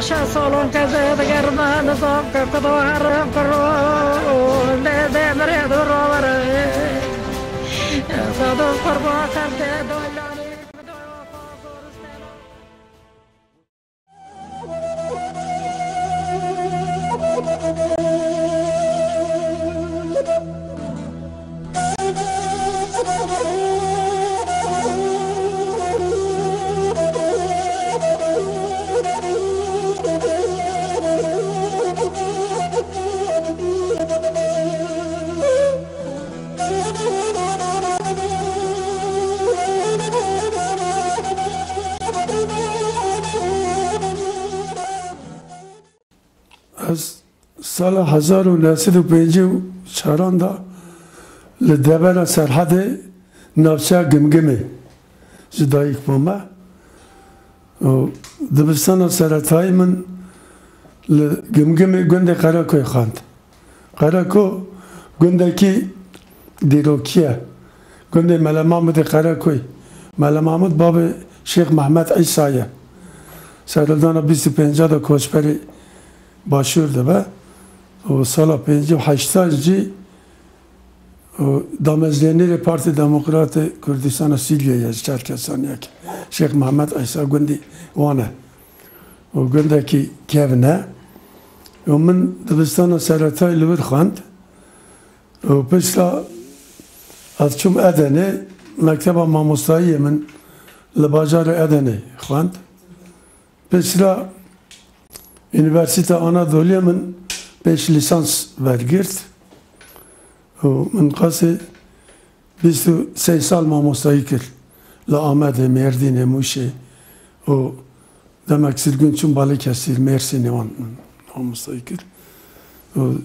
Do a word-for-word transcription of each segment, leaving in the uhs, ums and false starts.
Şeş salon keze digerme nizam ke kudo herin kuro lê demirê du rovere. Zado qurba kerde dolanî. Ez sala hezar û neh sed û pêncî û çaran de li devera Serhedê navçeya Gimgimê ji dayik mame. Û dibistana seretayî min li Gimgimê gundê Qerekoyê xwend. Qereko gundekî dîrokî ye. Gundê Mele Mahmudê Qerekoyê. Mele Mahmud babê Şêx Mehmet Îsa ye. Serhildana bîst û pênca de koçberê Başûr dibe. Û sala pêncî û heştan jî û damezlênêrê Partî Demokratê Kurdistana Sûriyeyê ye, ji Çerkesan yek. Şêx Mehmet Îsa gundî wan e. Û gundekî kevn e. Û min dibistana seretayî li wir xwend. Û pişta ez çûm Edenê, mekteba mamostayiyê min li bajarê Edenê xwend. Piştre Unîversîta Anadoluyê min pêş lîsans wergirt û min qasê bîst û sê sal mamostayî kir. Li Amedê, Mêrdînê, Mûşê û demek sirgûn çûm Balıkesir, Mêrsînê wan mamostayî kir. Û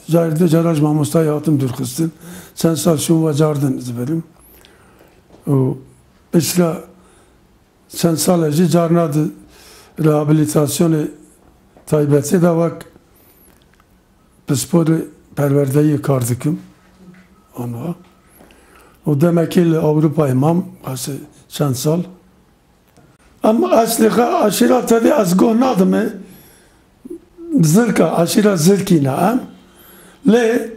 carê du cara ji mamostayî hatim dûrxistin. Çend sal çûm we cardin zivirim. Û piştre çend sal e jî carna di rehabilitasyonê taybetê de wek pisporê perwerdeyê kar dikim. Anha. Û demekê li Ewropayê mam, qasê çend sal. Em eslê xwe eşîra tevî ez goh nadime Zirka, eşîra Zirkî ne em. Lê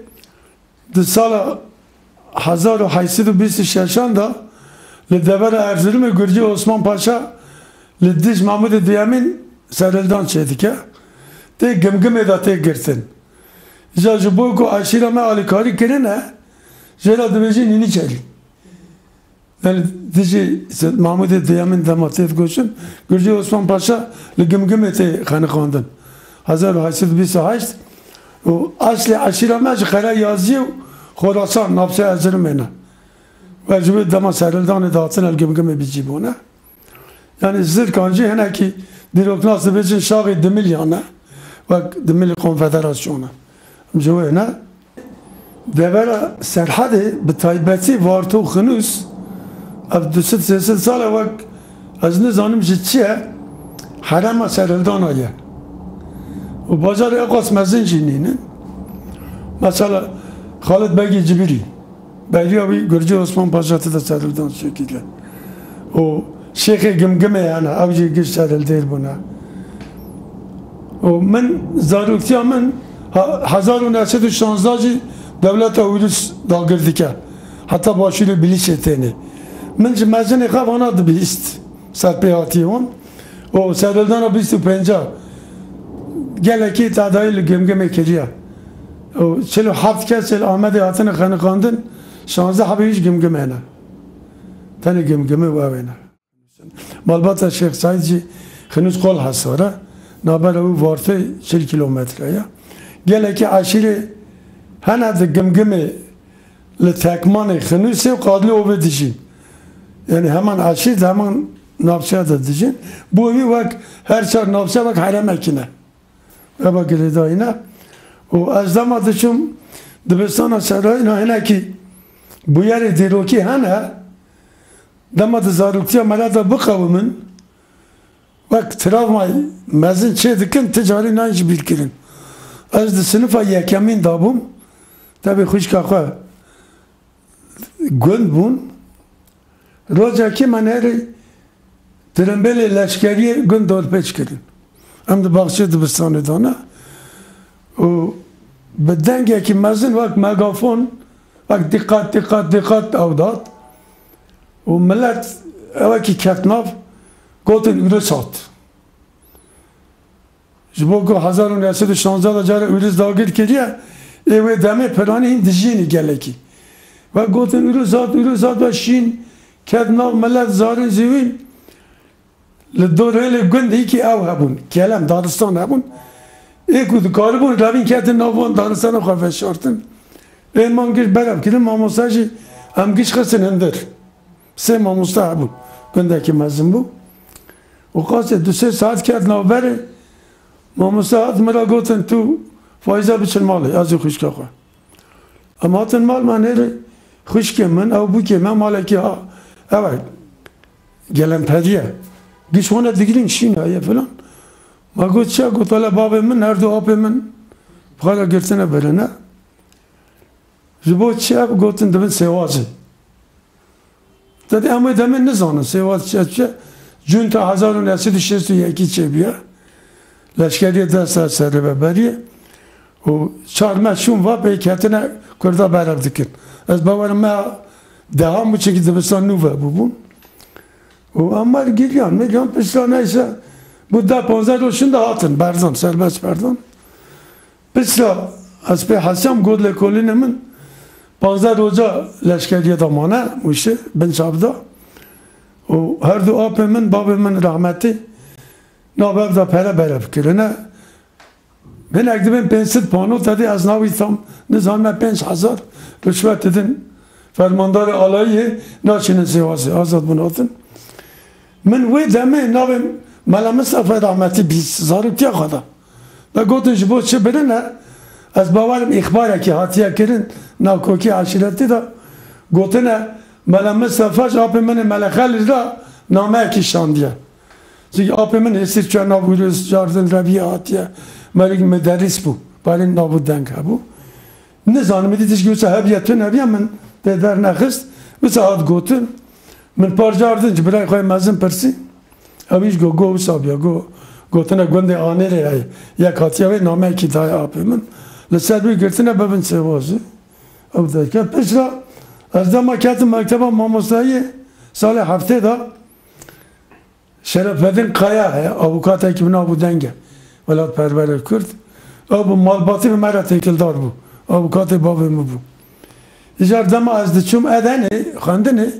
di sala hezar û heşt sed û bîst û şeşan de li devera Erzurumê Gurcê Osman Paşa li dij Mahmudê Duyemîn serhildan çêdike. Tê Gimgimê de tê girtin. Îja ji bo ku eşîra me alîkarî kirine, jê re dibêjin Nînîçelî. Yani dijî Mahmudê Duyemîn dema tê digoşin, Gurcê Osman Paşa li Gimgimê tê xeniqandin. Hezar û heşt sed û bîst û heşt û eslê eşîra me ji Qere Yaziyê û Xorasan, navçeya Erzurumê ne. Ve ji wê dema serhildanê dihatine li Gimgimê bi cî bûne. Yani Zirkan jî hinekî dîroknas dibêjin şaxê Dimilyan e, wek Dimilî Konfederasyona. Em ji wê ne. Devera Serhedê bi taybetî Varto Xinûs, ev du sed sê sed sal e wek ez nizanim ji çi ye, herema serhildana ye. Û bajarê eqas mezin jî nînin. Mesela Xalid Begê Cibirî, beriya wî Gurcê Osman Paşa tê de serhildan şekilde. Û Şêxê Gimgimê hene, ew jî giş serhildêr bûne. Û min, zaroktiya min, ha-, hezar û neh sed û şanzde jî dewleta Ûrûs dagir dike. Heta başûrê Bilîsê tênê. Min ji mezinê xwe vana dibihîst, serpêhatiyê wan. Û serhildana bîst û pênca gelekî tedayî li Gimgimê kiriye. Û çil û heft kesê li Amedê hatine xeniqandin, şanzdeh hebî jî Gimgimê ne. Tenê Gimgimê û ew ê ne. Malbata Şêx Seîd jî Xinûs Qol Hesar e. Navbera wî Vartê çil kîlometre ye. Gelekî eşîrê hene di Gimgimê li Tekmanê, Xinûsê û Qadlîovê dijîn. Yani heman eşîr di heman navçeya de dijîn. Bo wî wek her çar navçe wek heremekî ne. Eva girêdayî ne. Û ez dema diçûm dibistana Serayîna hinekî bûyerê dîrokî hene. Dema di zaroktiya me re de biqewimin, wek travmayê mezin çê dikin, ti carî nayên ji bîr kirin. Ez di sinifa yekemîn de bûm, tevî xwişka xwe gund bûn. Rojekê me nêrî tirimbêlê leşkeriyê gund dorpêç kirin. Em di baxçê dibistanê de ne. Û bi dengekî mezin wek megafon, wek dîqat, dîqat, dîqat ew dat. Û milet ewekî ket nav, gotin Ûris hat. Ji bo ku hezar û neh sed û şanzdeh de cara Ûris dagir kiriye, ê wê demê piranî hîn dijînî gelekî. Wek gotin Ûris hat, Ûris hat ve şîn, ket nav milet zarin zîwîn. Li dorhêlê gund hîkî ew hebûn. Kelem, daristan hebûn. Ê ku dikaribûn revîn ketin nav wan daristana xwe veşartin. Ên man giş berev kirin, mamosta jî em giş xistin hindir. Sê mamosta hebûn. Gundekî mezin bû. Û qasê du sê saet ket navberê. Mamosta hat min re gotin, tu Faiza biçin malê, ez û xwişka xwe. Em hatin mal, me nêrê xwişkê min, ew bûkê me, malekî ha, ew e, gelemperî ye. Giş wana digirîn şîn heye filan. Ma got, çi? Got, wele bavê min, her du apê min bi xwe re girtine birine. Ji bo çi? Ev gotin dibin sêwazê. Te dî em wê demê nizanin sêwaz çi çi. Cunta hezar û neh sed û şêst û yekî çêbûye. Leşkeriyê dest ser serê ve beriyê. Û çar meh çûn va pêketine Kurda berev dikin. Ez bawerim me dehan bû, çimkî dibistan nû vebûbûn. Û em me giriyan, miriyan, pişta neyse, bû deh panzdeh roj şûn de hatin, berdan, serbest berdan. Pişta ez pê hesam got lêkolînê min, panzdeh roja leşkeriyê de mane, Mûşê, bin çavda. Û her du apê min, bavê min rehmetî, nav ev de pere berev kirine. Hinek dibên pênc sed pano, te dî ez navî tam nizanime, pênc hezar rişwet didin fermandarê alayiyê, naçînin sêwazê, azad bûn hatin. Min wê demê navê Mela Mistefa rahmetî bîst, zaroktiya xwe de. Me gotin ji bo çi birine, ez bawerim îxbarekî hatiye kirin, nav kokê eşîretî de gotine, Mela Mistefa ji apê min ê Mele Xelîl re nameyekî şandiye. Çimkî apê min hêsî çûye nav Ûris, cardin reviyê hatiye. Merîk miderrîs bû. Berîn nav û deng hebû. Nizanim, êdî tişkî wisa hebiye tune hebiye, min tê dernexist. Wisa hat gotin. Min par cardin ji birayê xwe yê mezin pirsî. Ew îş got, got wisa bûye. Got, gotine gundê Anêrê heye. Yek hatiye wê nameyekî daye apê min. Li ser wî girtine bibin sêwazê. Ew derket. Piştre ez dema ketim mekteba mamostayiyê salê heftê de. Şerefedîn Kaya heye, avûkatekî bi nav û deng e, welatperwerê Kurd. Ew bi malbatî bi me re têkildar bû. Avûkatê bavê min bû. Îcar dema ez diçûm Edenê, xwendinê,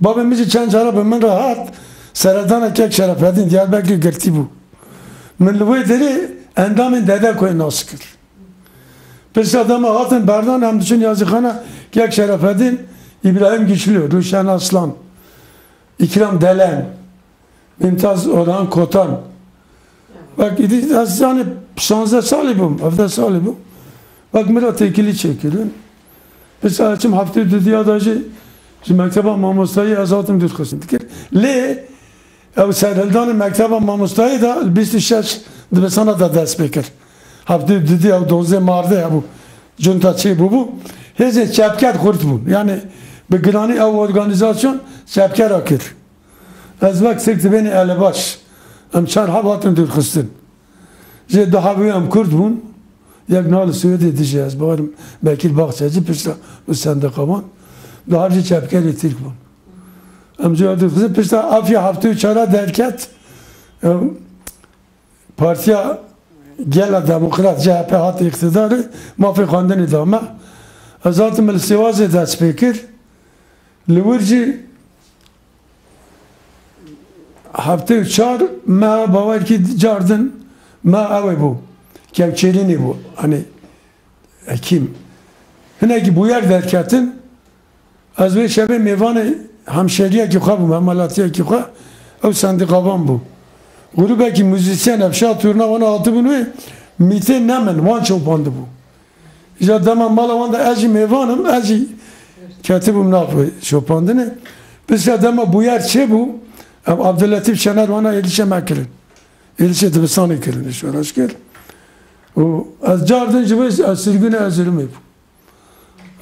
bavê min jî çend cara bi min re hat, seredanek yek Şerefedîn Diyarbekirî girtî bû. Min li wê derê endamên DEDEKOyê nas kir. Pişta dema hatin berdan, em diçûn yazîxana, yek Şerefedîn, Îbrahîm Güçlü, Rûşen Aslan, Îkram Delen, Mimtaz Orhan Kotan. Wek îdî ez, yanî, şanzdeh salî bûm, hevdeh salî bûm. Wek min re têkilî çêkirin. Pişta çim heftê û du diya da jî ji mekteba mamostayî ez hatim dûrxistin dikir. Lê ew serhildanê mekteba mamostayî de li bîst û şeş dibistana de dest pê kir. Heftê û du diya û dozdeh mardê hebû. Cunta çêbûbû. Hêzên çepker xurt bûn. Yanî bi giranî ew organîzasyon çepkera kir. Ez wek Tirk dibênî elebaş. Em çar heb hatin dûrxistin. Jê du heb wê em Kurd bûn. Yek niha li Swêdê dijî, ez bawerim Bekir Baxçecî, pişta bi sendiqavan. Du heb jî çepkerê Tirk bûn. Em cuya dûrxistin, pişta Afya heftê û çara derket. Em, Partiya Gela Demokrat, C H P, hat îqtidarê, mafê xwendinê da me. Ez hatim li Sêwazê dest pê kir. Li wir jî heftê û çar meha bawerkî cardin, meha ew ê bû. Kevçêrînê bû. Hani hekîm. Hinekî bûyer derketin. Ez wê şevê mêvanê hemşeriyekî xwe bûm, hemwelatiyekî xwe. Ew sendîqavan bû. Grûbekî muzîsyen, ev şa turna wana hatibûn wê, mîtê ne min, wan şopandibû. Îja dema mala wan de ez jî mêvan im, ez jî ketibûm nav wê şopandinê. Piştre dema bûyer çêbû, ev Abdulletîf Şener wana êrişê me kirin. Êrişê dibistanê kirin, şoreş kir. Û ez cardin ji wê, ez sirgûnê Erzirumê bûm.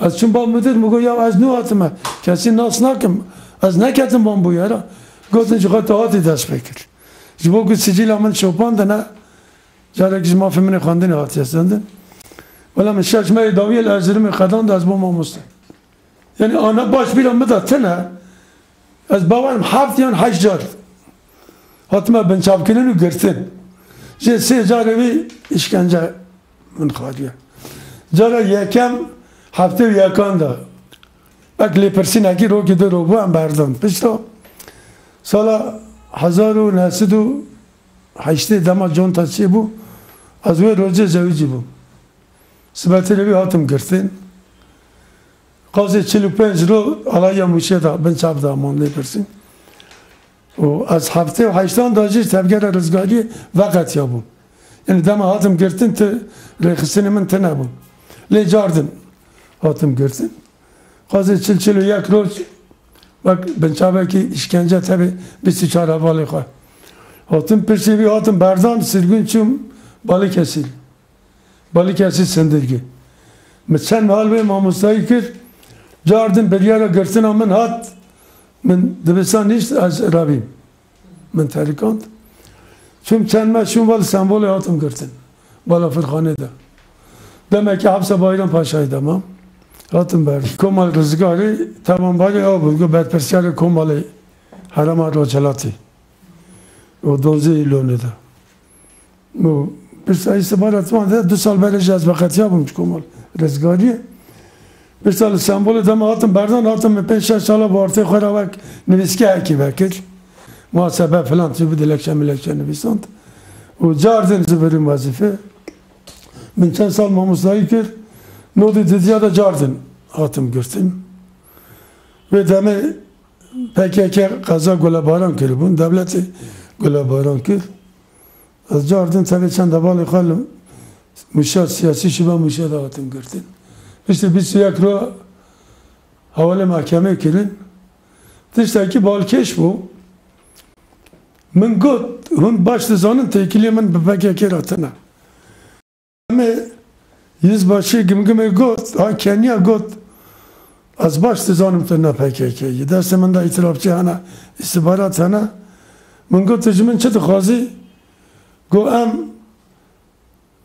Ez çûm ba mudir, min got, ya ez nû hatime, kesî nas nakim, ez neketim van bûyera. Gotin, ji xwe tu hatî dest pê kir. Ji bo ku sicîla min şopandine, Carek ji mafê min ê xwendinê hatiye sendin. Wela min şeş mehê dawiyê li Erzirumê qedand, ez bûm mamoste. Yanî ana baş bîra min de tune. Ez bawerim heft yan heşt car hatime binçavkirin û girtin. Jê sê carê wî îşkence min xwariye. Cara yekem heftê û yekan de. Wek lêpirsînekî rokî du rok bû, em berdan. Pişta sala hezar û neh sed û heştê dema conta çêbû, ez wê rojê zewicî bûm. Sibetê wî hatim girtin. Qazê çil û pênc ro alaya Mûşê de bin çav de man lê pirsîn. Û ez heftê û heştan de jî tevgera rizgariyê veqetiya bûm. Yanî dema hatim girtin ti rêxistinê min tune bû. Lê cardin hatim girtin. Qazê çil çil û yek roj wek binçavekî îşkence tevê bîst û çar hevalê xwe. Hatim piştî vî hatim berdan sirgûn çûm Balikesîr. Balikesîr Sindirgê. Min çend mehal wê mamostayî kir. Cardin biryara girtina min hat. Min dibistan nîşt ez rabîm. Min terikand. Çûm çend meh çûm val Stenbolê hatim girtin. Balafirxanê de. Demekî hepsa Bayram Paşayê de mam. Hatim ber. Komal Rizgarî tawanbarê ew bû. Got berpirsiyarê Komalê Herêma Rojhilatê. O donzê Îlonê de. Û pişta îstixbarat wan de du sal berê jî ez veqetiya bûm ji Komal Rizgariyê. Pişta li Stenbolê dema hatim berdan, hatim min pênc şeş sala bi ortê xwe re wek nivîskehekî vekir. Muhasebe filan tî bi dilekçe milekçe nivîsand. Û cardin zivirîm wezîfê. Min çend sal mamostayî kir. Nodî didiya de cardin hatim girtin. Wê demê P K K qeza gulebaran kiribûn. Dewletê gulebaran kir. Ez cardin tevê çend hevalê xwe li Mûşa siyasî şiba Mûşa de hatim girtin. Piştî bîst û yek ro hewalê mehkemê kirin. Tiştekî balkêş bû. Min got, hûn baş dizanin têkiliyê min bi P K K re tune. Em ê Yizbaşî Gimgimê got, ha Kenya got, ez baş dizanim tu ne P K K yî. Destê min de îtirafçî hene, îstihbarat hene. Min got, tu ji min çi dixwazî? Got, em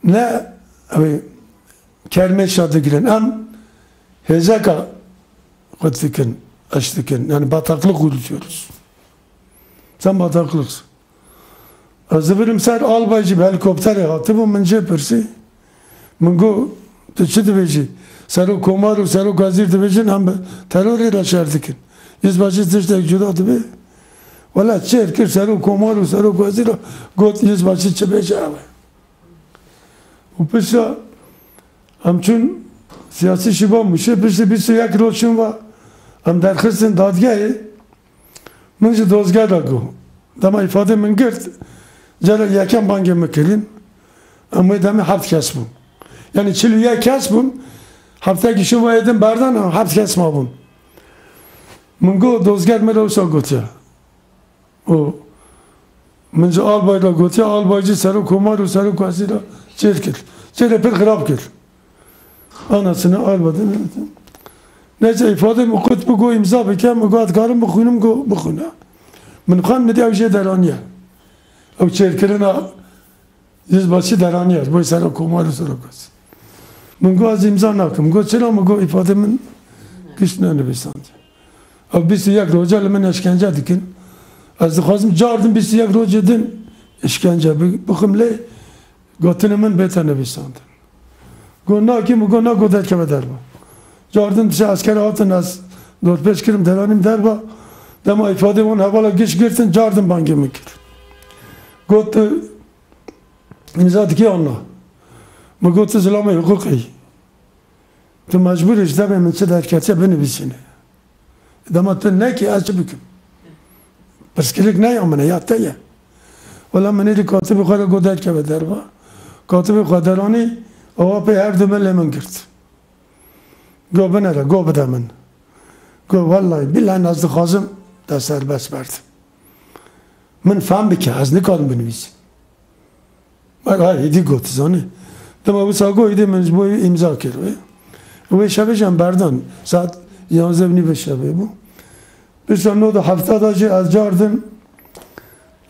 ne, ew ê kermêşa digirin, em hêzeka xwe dikin, eş dikin. Yani bataklık yürütüyoruz. Sen bataklıksın. Ez divirim ser albay jî bi helikopterê hatibû, min jê pirsî. Min got, tu çi dibêjî? Serok Komar û Serok Wezîr dibêjin, em bi terorê re şer dikin. Yizbaşî tiştek cuda dibe. Wela çêr kir Serok Komar û Serok Wezîr re got, Yizbaşî çi bêje ew e. Û pişta em çûn siyasî şiba Mûşê, piştî bîst û yek roj çûn va, em derxistin dadgehê. Min ji dozger re got. Dema îfadê min girt, cara yekem bangê min kirin. Em wê demê heft kes bûn. Yanî çil û yek kes bûn. Heftekî şûn vayê din berdan, em heft kes mabûn. Min got, dozger min re wisa gotiye. Û min ji albay re gotiye, albay jî serok komar û serok wezîra çêr kir. Çêrê pir xirab kir. Anasını almadın. Neyse, îfadê min qut bû, got îmza bike, min got, ez dikarim bixwînim, got bixwîne. Min xwend, min dî ew jê deraniye. Ew çêrkirina Yizbaşî deraniye, ji bo serok komar û serok wezîr. Min got, ez îmza nakim. Got, çira? Min got, îfadê min gişt nenivîsand. Ew bîst û yek roja li min eşkence dikin. Ez dixwazim cardin bîst û yek rojê din eşkence bi-, bixim lê gotinê min bête nivîsandin. Got, nakî? Min got, na, got derkeve derva. Cardin dişe esker hatin, ez dorpêç kirim, deranîm derva. Dema îfadê wan hevala giş girtin, cardin bangê min kir. Got, tu îmza dikî an na? Min got, tu zilamê hiqûqê yî. Tu mecbûr î ji devê min çi derketiye binivîsîne. Dema tu nekî, ez çi bikim? Pirsgirêk ne ya min e, ya te ye. Wela min êdî katibê xwe re got derkeve derva. Katibê xwe deranî, awa pê her du min lê min girt. Got, binere, got bide min. Got, wellahî billahî ez dixwazim te serbest berdim. Min fehm bike, ez nikarim binivîsim. Wela êdî got, zanî. Dema wisa got, êdî min ji bo wî îmza kir wê. Wê şevê jî em berdan. Saet yanzdeh nîvê şevê bû. Pişta nod û hevdeh de jî ez cardim.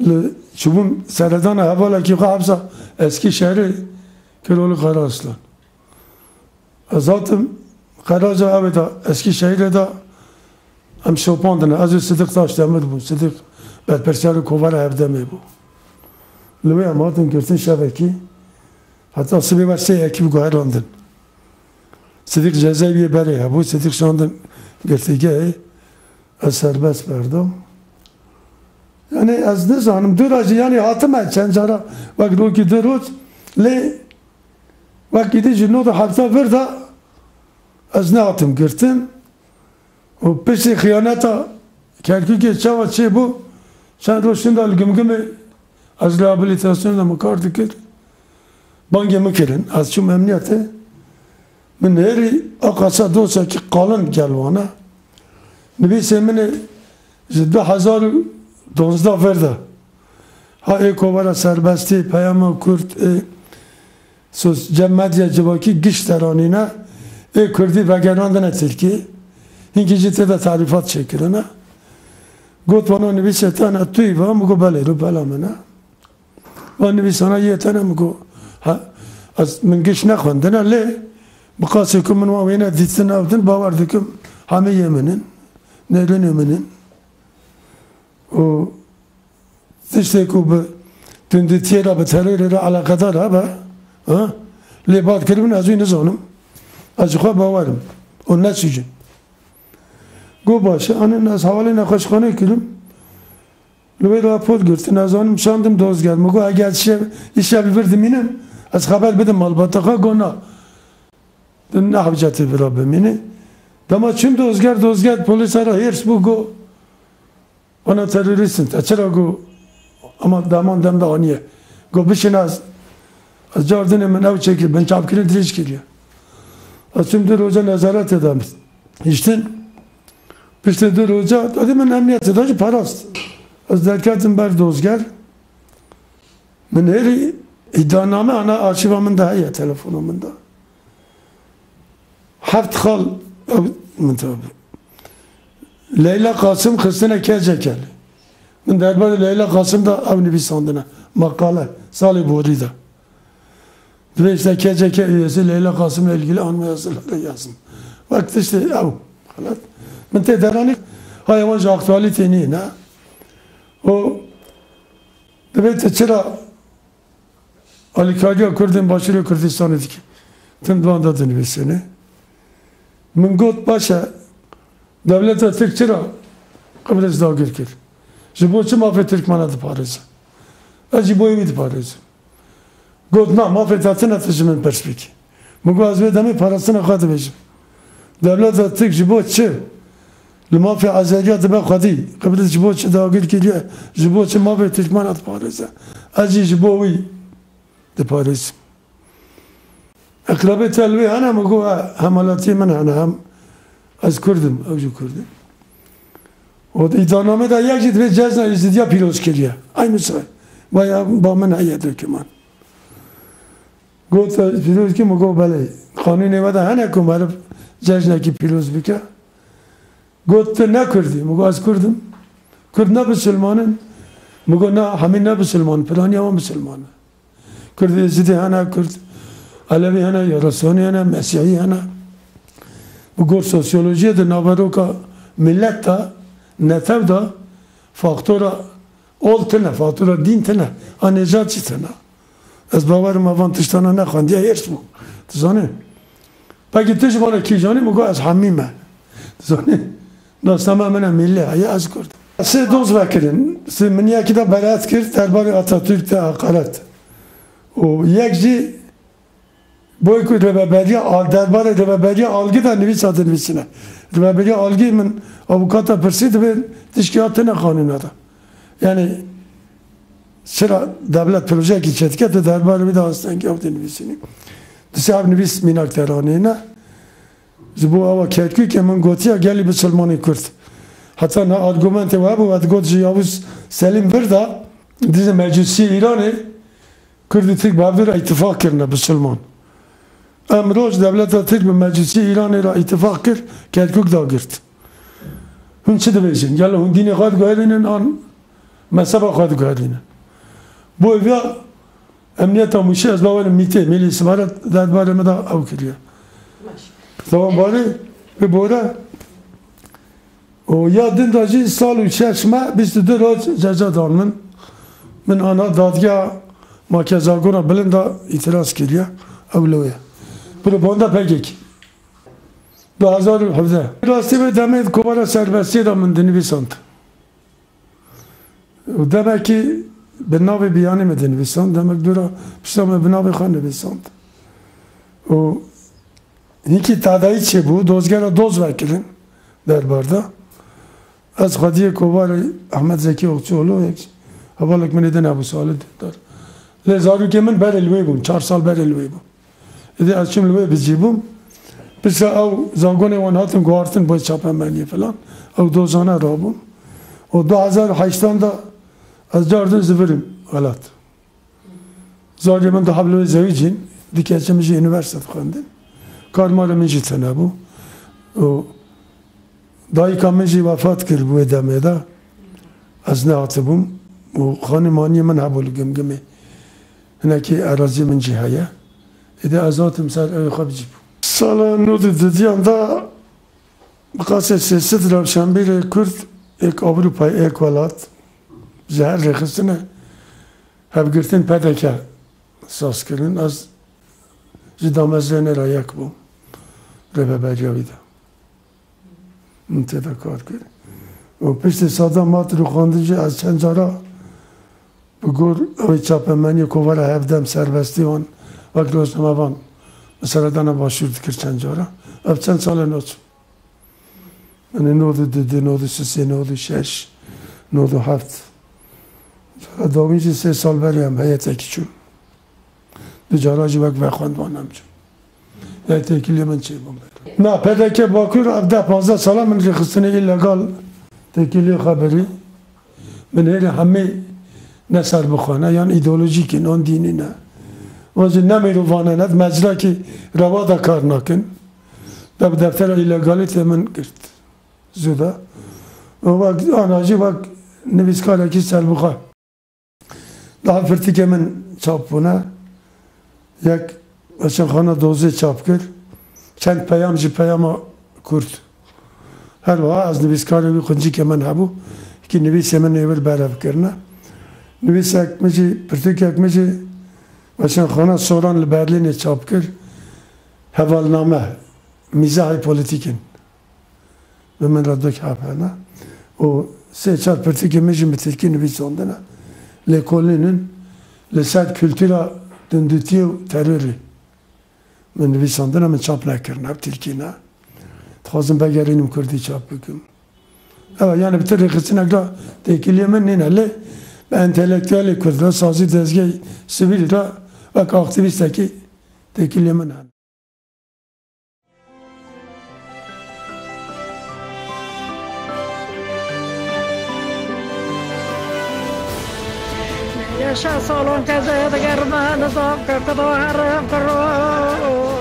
Li çûbûm seredana hevalekî xwe hepsa Eskîşehirê, Kêrolî Karaaslan. Ez hatim Qeraca, ew ê de Eskîşehirê de em şopandine. Ez û Sidiq Taşdemir bûn. Sidiq berpirsiyarê kovara Hevdemê bû. Li wê em hatin girtin şevekî. Heta sibê wer sê ekîb guherandin. Sidiq cezayê wî berê hebû. Sidiq şandin girtîgehê. Ez serbest berdim. Yani ez nizanim, dûra jî yani hatime çend cara wek rokî du roj, lê wek îdî ji nod û hefta vir de ez nehatim girtin. Û piştî xiyaneta Kerkûkê çawa çêbû, çend roj şinda li Gimgimê ez rehabilitasyonê de min kar dikir. Bangê min kirin. Ez çûm emniyetê. Min nêrî a qasa dosyekî qalin gel wana. Nivîsê min ê ji du hezar û duwazdeh ver de. Ha ê kovara serbestî, Peyama Kurd, ê sos-, cem medya civakî giş deranîne, ê kurdî vegerandine Tirkiyê. Hinkî jî tê de tarîfat çêkirine. Got wana nivîsê te ne tu yî va? Min got belê, rûpela min e. Van nivîsana yê te ne? Min got, ha, ez, min giş nexwendine, lê bi qasê ku min wan wêne dîtin ew din, bawer dikim hemî yê min in, nêrînê min in. Û tiştê ku bi tundîtiyê re, bi terorê re eleqedar hebe, ha? Lê bad kiribin, ez wî nizanim. Ez ji xwe bawer im û nesûcim. Got baş e, anî ez hewalê nexweşxanê kirim. Li wê rapor girtin, ez anim şandim dozger. Min got, eger şev, îşev li vir dimînim, ez xeber bidim malbata xwe. Got na. Di ne hewcetê vira bimînî. Dema çûm dozger, dozger polîsa re hêrs bû, got, wana terorîst in, te çira got, ama deman dem de aniye. Got, bişîne ez, ez cardinê min ew çêkir, binçavkirin dirêj kiriye. Ez çûm du roja nezaretê de hiştin. Piştî du roja, dadî min emniyetê de jî parast. Ez derketim ber dozger. Min hêrî îdianame ana arşîva min de heye, telefona min de. Heft xal, ew, min tabi. Leyla Qasim xistine K C K li. Min derbarê Leyla Qasim de ew nivîsandine. Makale, salê borî de. Divê işte K C K üyesi Leyla Kasım'la ilgili anma yazıları yazın. Wek tiştê ew. Xelat. Min tê deranî, haya wan ji aktualîtê nîne. O divê tu çira alîkariya Kurdên Başûrê Kurdistanê dikî. Tim di wan de dinivîsînê. Min got, baş e, dewleta Tirk çira Qibris dagir kir? Ji bo çi mafê Tirkmana diparêze? Ez jî bo wî diparêzim. Got, na, mafê te tune, tu ji min pirs bikî. Min got, ez wê demê parastina xwe dibêjim. Dewleta Tirk ji bo çi li mafê Azeriya dibe xwedî? Qibris ji bo çi dagir kiriye? Ji bo çi mafê Tirkmana diparêze? Ez jî ji bo wî diparêzim. Eqrebê te li wê hene? Min got, he, hem welatiyê min hene, hem ez Kurd im, ew jî Kurd in. Û di îdianamê de yek jî divê cejna Êzidiya pîroz kiriye. Eynî sirê. Vay, ba min heye dokûman. Got, te pîroz kir? Min got, belê. Qanûnê we de hene ku meriv cejnekî pîroz bike? Got, tu ne Kurd î? Min got, ez Kurd im. Kurd ne bisilman in? Min got, na, hemî ne bisilman, piraniya wan bisilman e. Kurd Êzidî hene, Kurd Elewî hene, Yarasanî hene, Mesîhî hene. Bi gor sosyolojiyê de naveroka milet de, netew de faktora ol tune, faktora dîn tune, a nêjad jî tune. Ez bawer im evan tiştana nexwendiye, hêrs bû. Tu zanî? Pekî tu ji vana kî zanî? Min got, ez hemî me. Tu zanî? Nasname min e, milli heye, ez Kurd im. Sê doz vekirin. Sê min yekî de beraet kir, derbarê Atatürk de heqaret. Û yek jî boy ku rêveberiya al-, derbarê rêveberiya algî de nivîsa dinivîsîne. Rêveberiya algî, min avukata pirsî, divê tişkî hatine qanûna de. Yani çira dewlet projeyekî çêdike, tu derbarê wî de astengî ew dinivîsînî. Dişê ev nivîs mînak deranîne. Ji bo ewa Kerkûkê min gotiya gelî bisilmanî Kurd. Heta na argumentê we hebû, we digot ji Yavuz Selîm vir de dijî mecûsiyê Îranê Kurd û Tirk bi hev re îtifaq kirine bisilman. Emroj dewleta Tirk bi mecûsiyê Îranê re îtifaq kir, Kerkûk dagirt. Hûn çi dibêjin? Gelo hûn dînê xwe diguherînin an Mezheba xwe diguherînin. Bo eviya emniyeta Mûşê ez bawerim mîtê, mîlî simaret derbarê min de ew kiriye. Tamam, barê bi bore. O ya din de jî sal û şeş me bîst û du roj ceza dan min. Min ana dadgeha makezagona bilind de îtiraz kiriye. Ew li wê. Propaganda P K K. Du hezar û hevdeh. Rastî vê demê di kovara serbestiyê de min dinivîsand. Û demekî bi navê Biyanî me dinivîsand, demek dûra pişta me bi navê xwe nivîsand. Û hinkî tadayî çêbû, dozgera doz vekirin derbar de. Ez xwediyê kovarê Ehmed Zekî Okçuoğlu, yek hevalek min ê din hebû Salih Dündar. Lê zarokê min berê li wê bûn, çar sal berê li wê bûn. Êdî ez çûm li wê bi cî bûm. Piştre ew zagonê wan hatin guhartin bo çapemeniyê filan. Ew dozane rabûn. Û du hezar û heştan de ez cardin zivirim welat. Zarê min du heb li wê zewicîn, du keçê min jî unîversîte dixwendin. Kar marê min jî tune bû. Û dayika min jî wefat kir bi wê demê de. Ez nehatibûm. Û xanîmaniyê min hebû li Gimgimê. Hinekî erazî min jî heye. Êdî ez hatim ser evê xwe bi cî bûm. Sala nod û dudiyan de bi qasê sê sed rewşenbîrê Kurd êk Ewropayê, êk welat ji her rêxistine hevgirtin P D K saz kirin. Ez ji damezrênê re yek bûm. Rêveberiya wî de. Min tê de kar kir. Û piştî Sadam hat rûxandin jî ez çend cara bi gor ew ê çapemeniyê kovara Hevdem serbestî wan wek rojnamevan li Seredana Başûr dikir çend cara. Ev çend sal e naçim. Yanî nod û du, nod û sê, nod û şeş, nod û heft. Cara dawîn jî sê sal berê em heyetekî çûn. Du cara jî wek vexwendvan em çûn. Yanî têkiliyê min çêbûn ber. Na, P D K Bakur ev deh panzdeh sala min rêxistinê îlegal têkiliyê xwe birî. Min hêrî hemî ne serbixwe ne, yan îdeolojîk in, an dînî ne. Wan jî ne mirovane ne, di mecrakî rewa de kar nakin. De bi deftera îlegalî tê min girt. Zû de. Û wek ana jî wek nivîskarekî serbixwe. Daha pirtûkê min çap bûne. Yek Weşanxana Dozê çap kir. Çend peyam ji peyama Kurd. Her wiha ez nivîskarê wî quncikê min hebû. Hikî nivîsê min ê wir berev kirine. Nivîsek min jî, pirtûkek min jî Weşanxana Soran li Berlînê çap kir. Hevalname, mîzahê polîtîk in. Bi min re du kehf hene. Û sê çar pirtûkê min jî bi tirkî nivîsandine. Lêkolîn in li ser kultura dundutiyê û terorê. Min nivîsandine, min çap nekirine, bi tirkî ne. Dixwazim vegerînim kurdî çap bikim. Ew, yanî bi tu rêxistinek re têkiliyê min nîne, lê bi entelektuelê kurd re, sazî dezgehê sivîl re wek aktîvîstekî têkiliyê min hene. Yaşa salon keze digerme nizam kekdo herim kiro.